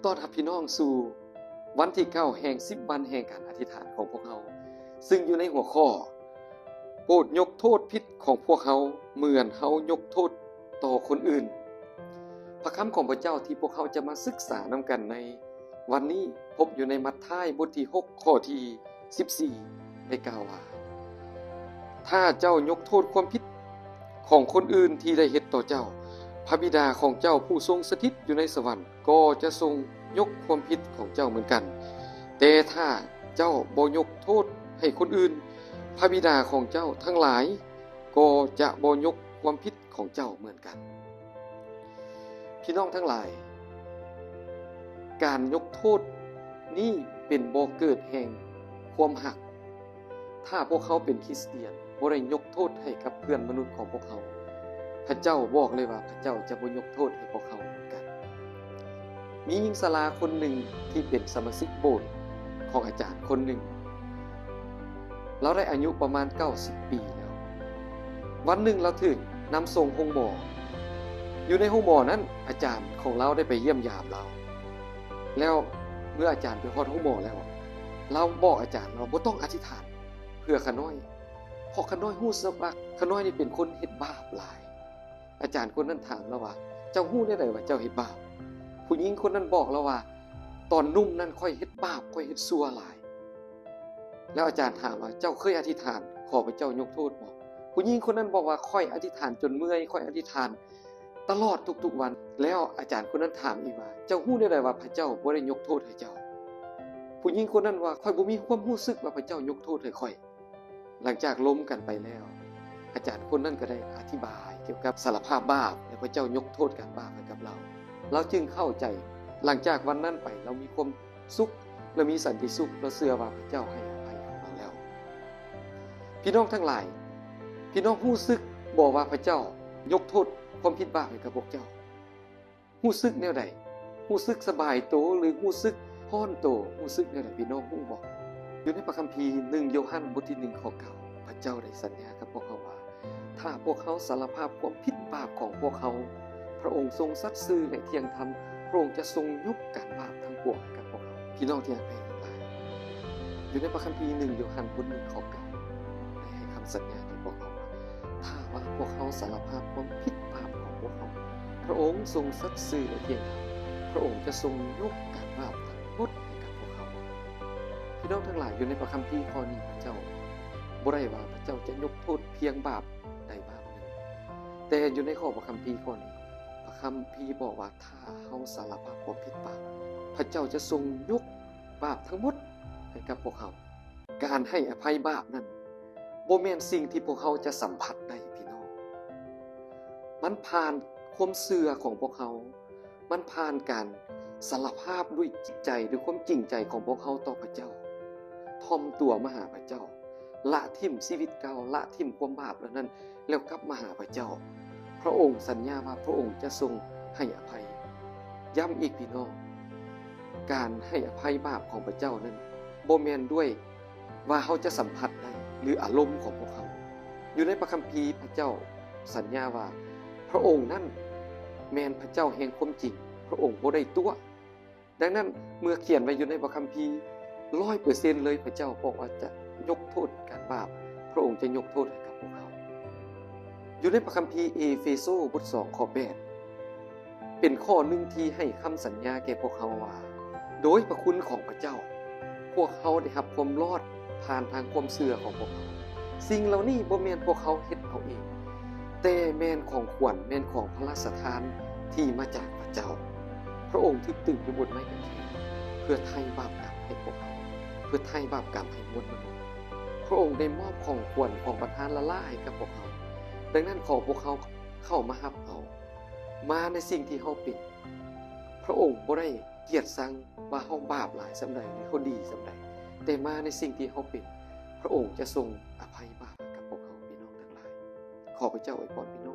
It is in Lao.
ຕ້ອນຮັບພີ່ນ້ອງສູ່ວັນທີເກົ້າແຫ່ງສິບວັນແຫ່ງການອະທິຖານຂອງພວກເຮົາ, ຊຶ່ງຢູ່ໃນຫົວຂໍ້ ໂປດຍົກໂທດຜິດຂອງພວກເຮົາເໝືອນເຮົາຍົກໂທດຕໍ່ຄົນອື່ນ. ພະຄຳຂອງພະເຈົ້າທີ່ພວກເຮົາຈະມາສຶກສານຳກັນໃນວັນນີ້ ພົບຢູ່ໃນມັດທາຍບົດທີຫົກ ຂໍ້ທີສິບສີ່ ໄດ້ກ່າວວ່າ, ຖ້າເຈົ້າຍົກໂທດຄວາມຜິດຂອງຄົນອື່ນທີ່ໄດ້ເຮັດຕໍ່ເຈົ້າ, ພະບິດາຂອງເຈົ້າຜູ້ຊົງສະຖິດຢູ່ໃນສະຫວັນ ກໍຈະຊົງຍົກຄວາມຜິດຂອງເຈົ້າເໝືອນກັນ. ແຕ່ຖ້າເຈົ້າບໍ່ຍົກໂທດໃຫ້ຄົນອື່ນ, ພະບິດາຂອງເຈົ້າທັງຫຼາຍກໍຈະບໍ່ຍົກຄວາມຜິດຂອງເຈົ້າເໝືອນກັນ. ພີ່ນ້ອງທັງຫຼາຍ, ການຍົກໂທດນີ້ເປັນບໍ່ເກີດແຫ່ງຄວາມຮັກ. ຖ້າພວກເຮົາເປັນຄຣິສຕຽນ ບໍ່ໄດ້ຍົກໂທດໃຫ້ກັບເພື່ອນມະນຸດຂອງພວກເຮົາ, ພະເຈົ້າບອກເລີຍວ່າພະເຈົ້າຈະບໍ່ຍົກໂທດໃຫ້ພວກເຮົາເໝືອນກັນ. ມີຍິງຊະລາຄົນໜຶ່ງທີ່ເປັນສະມາຊິກໂບດຂອງອາຈານຄົນໜຶ່ງ, ລາວໄດ້ອາຍຸປະມານເກົ້າສິບປີແລ້ວ. ວັນໜຶ່ງລາວຖືກນຳສົ່ງໂຮງໝໍ. ຢູ່ໃນໂຮງໝໍນັ້ນ ອາຈານຂອງລາວໄດ້ໄປຢ້ຽມຢາມລາວ. ແລ້ວເມື່ອອາຈານໄປຮອດໂຮງໝໍແລ້ວ, ລາວບອກອາຈານວ່າ ບໍ່ຕ້ອງອະທິຖານເພື່ອຂ້ານ້ອຍ, ເພາະຂ້ານ້ອຍຮູ້ສຶກວ່າຂ້ານ້ອຍນີ້ເປັນຄົນເຮັດບາບຫຼາຍ. ອາຈານຄົນນັ້ນຖາມລາວວ່າ, ເຈົ້າຮູ້ແນວໃດວ່າເຈົ້າເຮັດບາບ? ຜູ້ຍິງຄົນນັ້ນບອກລາວວ່າ, ຕອນໜຸ່ມນັ້ນຂ້ອຍເຮັດບາບ, ຂ້ອຍເຮັດຊົ່ວຫຼາຍ. ແລ້ວອາຈານຖາມວ່າ, ເຈົ້າເຄີຍອະທິຖານຂໍພະເຈົ້າຍົກໂທດບໍ່? ຜູ້ຍິງຄົນນັ້ນບອກວ່າ, ຂ້ອຍອະທິຖານຈົນເມື່ອຍ, ຂ້ອຍອະທິຖານຕະຫຼອດທຸກໆວັນ. ແລ້ວອາຈານຄົນນັ້ນຖາມອີກວ່າ, ເຈົ້າຮູ້ແນວໃດວ່າພະເຈົ້າບໍ່ໄດ້ຍົກໂທດໃຫ້ເຈົ້າ? ຜູ້ຍິງຄົນນັ້ນວ່າ, ຂ້ອຍບໍ່ມີຄວາມຮູ້ສຶກວ່າພະເຈົ້າຍົກໂທດໃຫ້ຂ້ອຍ. ຫຼັງຈາກລົມກັນໄປແລ້ວ, ອາຈານຄົນນັ້ນກໍໄດ້ອະທິບາຍກ່ຽວກັບສາລະພາບບາບ ແລະ ພະເຈົ້າຍົກໂທດການບາບໃຫ້ກັບລາວ. ລາວຈຶ່ງເຂົ້າໃຈ. ຫຼັງຈາກວັນນັ້ນໄປ, ລາວມີຄວາມສຸກ ລາວມີສັນຕິສຸກ, ລາວເຊື່ອວ່າພະເຈົ້າໃຫ້ອະໄພເຮົາແລ້ວ. ພີ່ນ້ອງທັງຫຼາຍ, ພີ່ນ້ອງຮູ້ສຶກບໍ່ວ່າພະເຈົ້າຍົກໂທດຄວາມຜິດບາບໃຫ້ກັບພວກເຈົ້າ? ຮູ້ສຶກແນວໃດ? ຮູ້ສຶກສະບາຍໂຕ ຫຼື ຮູ້ສຶກຮ້ອນໂຕ? ຮູ້ສຶກແນວໃດ? ພີ່ນ້ອງຮູ້ບໍ່? ຢູ່ໃນພະຄຳພີໜຶ່ງໂຢຮັນບົດທີໜຶ່ງ ຂໍ້ເກົ້າ ພະເຈົ້າໄດ້ສັນຍາກັບພວກເຮົາວ່າ ຖ້າພວກເຮົາສາລະພາບຄວາມຜິດບາບຂອງພວກເຮົາ, ພະອົງຊົງສັດຊື່ ແລະ ທ່ຽງທຳ, ພະອົງຈະຊົງຍົກການບາບທັງປວງໃຫ້ກັບພວກເຮົາ. ພີ່ນ້ອງທີ່ຮັກແພງທັງຫຼາຍ, ຢູ່ໃນພະຄຳພີໜຶ່ງໂຢຮັນບົດໜຶ່ງ ຂໍ້ເກົ້າ ໄດ້ໃຫ້ຄຳສັນຍາແກ່ພວກເຮົາວ່າ ຖ້າວ່າພວກເຮົາສາລະພາບຄວາມຜິດບາບຂອງພວກເຮົາ, ພະອົງຊົງສັດຊື່ ແລະ ທ່ຽງທຳ, ພະອົງຈະຊົງຍົກການບາບທັງໝົດໃຫ້ກັບພວກເຮົາ. ພີ່ນ້ອງທັງຫຼາຍ, ຢູ່ໃນພະຄຳພີຂໍ້ນີ້ ພະເຈົ້າບໍ່ໄດ້ວ່າພະເຈົ້າຈະຍົກໂທດພຽງບາບໃດບາບໜຶ່ງ, ແຕ່ຢູ່ໃນຂໍ້ພະຄຳພີຂໍ້ນີ້ ພະຄຳພີບອກວ່າ ຖ້າເຮົາສາລະພາບຄວາມຜິດບາບ, ພະເຈົ້າຈະຊົງຍົກບາບທັງໝົດໃຫ້ກັບພວກເຮົາ. ການໃຫ້ອະໄພບາບນັ້ນ ບໍ່ແມ່ນສິ່ງທີ່ພວກເຮົາຈະສຳຜັດໄດ້, ພີ່ນ້ອງ. ມັນຜ່ານຄວາມເຊື່ອຂອງພວກເຮົາ, ມັນຜ່ານການສາລະພາບດ້ວຍຈິດໃຈ, ດ້ວຍຄວາມຈິງໃຈຂອງພວກເຮົາຕໍ່ພະເຈົ້າ, ຖ່ອມຕົວມາຫາພະເຈົ້າ, ລະຖິ້ມຊີວິດເກົ່າ, ລະຖິ້ມຄວາມບາບເຫຼົ່ານັ້ນ, ແລ້ວກັບມາຫາພະເຈົ້າ. ພະອົງສັນຍາວ່າພະອົງຈະຊົງໃຫ້ອະໄພ. ຢ້ຳອີກ, ພີ່ນ້ອງ, ການໃຫ້ອະໄພບາບຂອງພະເຈົ້ານັ້ນ ບໍ່ແມ່ນດ້ວຍ ວ່າເຮົາຈະສຳຜັດໄດ້ ຫຼື ອາລົມຂອງພວກເຮົາ. ຢູ່ໃນພະຄຳພີ ພະເຈົ້າສັນຍາວ່າ ພະອົງນັ້ນແມ່ນພະເຈົ້າແຫ່ງຄວາມຈິງ, ພະອົງບໍ່ໄດ້ຕົວະ. ດັ່ງນັ້ນ, ເມື່ອຂຽນໄວ້ຢູ່ໃນພະຄຳພີ ຮ້ອຍເປີເຊັນເລີຍ, ພະເຈົ້າບອກວ່າຈະຍົກໂທດການບາບ, ພະອົງຈະຍົກໂທດໃຫ້ກັບພວກເຮົາ. ຢູ່ໃນພະຄຳພີເອເຟໂຊ ບົດສອງ ຂໍ້ແປດ ເປັນຂໍ້ໜຶ່ງທີ່ໃຫ້ຄຳສັນຍາແກ່ພວກເຮົາວ່າ ໂດຍພະຄຸນຂອງພະເຈົ້າ, ພວກເຮົາໄດ້ຮັບຄວາມລອດຜ່ານທາງຄວາມເຊື່ອຂອງພວກເຮົາ. ສິ່ງເຫຼົ່ານີ້ບໍ່ແມ່ນພວກເຮົາເຮັດເອົາເອງ, ແຕ່ແມ່ນຂອງຂວັນ, ແມ່ນຂອງພະລາຊະທານທີ່ມາຈາກພະເຈົ້າ. ພະອົງຖືກຕຶງຢູ່ບົນໄມ້ກາງເຂນ ເພື່ອໄຖ່ບາບກຳໃຫ້ພວກເຮົາ, ເພື່ອໄຖ່ບາບກຳໃຫ້ມວນມະນຸດ. ພະອົງໄດ້ມອບຂອງຂວັນຂອງປະທານລ້າໆໃຫ້ກັບພວກເຮົາ. ດັ່ງນັ້ນ, ຂໍພວກເຮົາເຂົ້າມາຮັບເອົາ, ມາໃນສິ່ງທີ່ເຮົາເປັນ. ພະອົງບໍ່ໄດ້ກຽດຊັງວ່າເຮົາບາບຫຼາຍສ່ຳໃດ ຫຼື ເຮົາດີສ່ຳໃດ, ແຕ່ມາໃນສິ່ງທີ່ເຮົາເປັນ, ພະອົງຈະຊົງອະໄພບາບໃຫ້ກັບພວກເຮົາ, ພີ່ນ້ອງທັງຫຼາຍ. ຂໍພະເຈົ້າອວຍພອນພີ່ນ້ອງ